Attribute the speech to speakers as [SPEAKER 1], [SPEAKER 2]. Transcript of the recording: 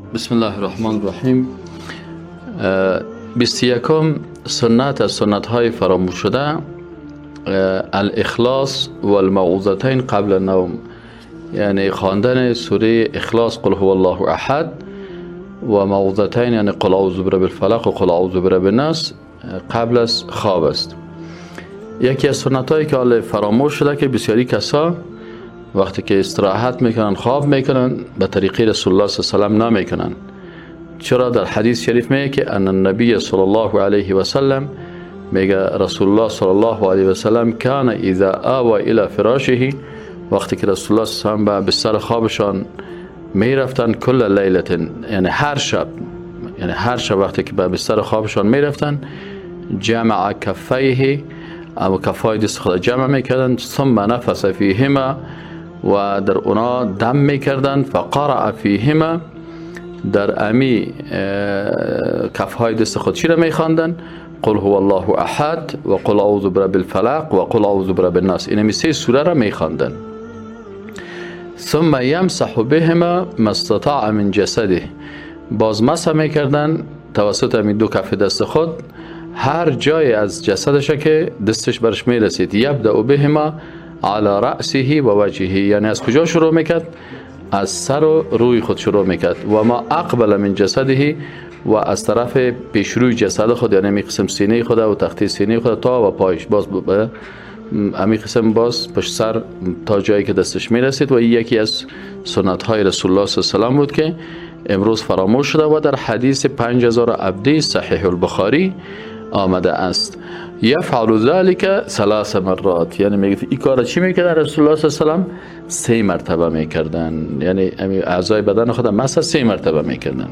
[SPEAKER 1] بسم الله الرحمن الرحیم. 21 سنت از سنت های فراموش شده، الاخلاص و الموعظتین قبل النوم، یعنی خواندن سوره اخلاص قل هو الله احد و موعظتین یعنی قل اعوذ برب الفلق و قل اعوذ برب الناس قبل از خواب است. یکی از سنت هایی که حال فراموش شده که بسیاری کسا وقتی که استراحت میکنن، خواب میکنن، به طریقه رسول الله صلی الله علیه و سلم نمیکنن. چرا؟ در حدیث شریف میگه که ان النبی صلی الله علیه و سلم، میگه رسول الله صلی الله علیه و سلم کان اذا آوى الى فراشه، وقتی که رسول الله صلی الله علیه و سلم به بستر خوابشان میرفتن، کل لیلت، یعنی هر شب، یعنی هر شب وقتی که به بستر خوابشان میرفتن، جمع کفیه، او کفای دست خود جمع میکردن، ثم نفس فیهما، و در اونا دم میکردن، فقرأ فیهما، در امی کفهای دست خود چی را میخواندن؟ قل هو الله احد و قل اعوذ برب الفلق و قل اعوذ برب الناس. این امی سه سوره را میخواندن. ثم یمسح بهما ما استطاع من جسده، باز مسح میکردن توسط امی دو کف دست خود هر جای از جسدش که دستش برش میرسید. یبدأ بهما علی رأسه و وجهه، یعنی از کجا شروع میکرد؟ از سر و روی خود شروع میکرد. و ما اقبل من جسده، و از طرف پیشروی جسد خود، یعنی امی قسم سینه خود و تختی سینه خود تا و پایش، باز امی قسم باز پشت سر تا جایی که دستش میرسید. و این یکی از سنت های رسول الله صلی الله علیه و سلم بود که امروز فراموش شده و در حدیث 5017 صحیح البخاری آمده است. یفعل ذلك ثلاث مرات، یعنی میگه این کار چی میکردن رسول الله صلی الله علیه و سلم؟ سه مرتبه میکردن، یعنی اعضای بدن خود مسح سه مرتبه میکردن.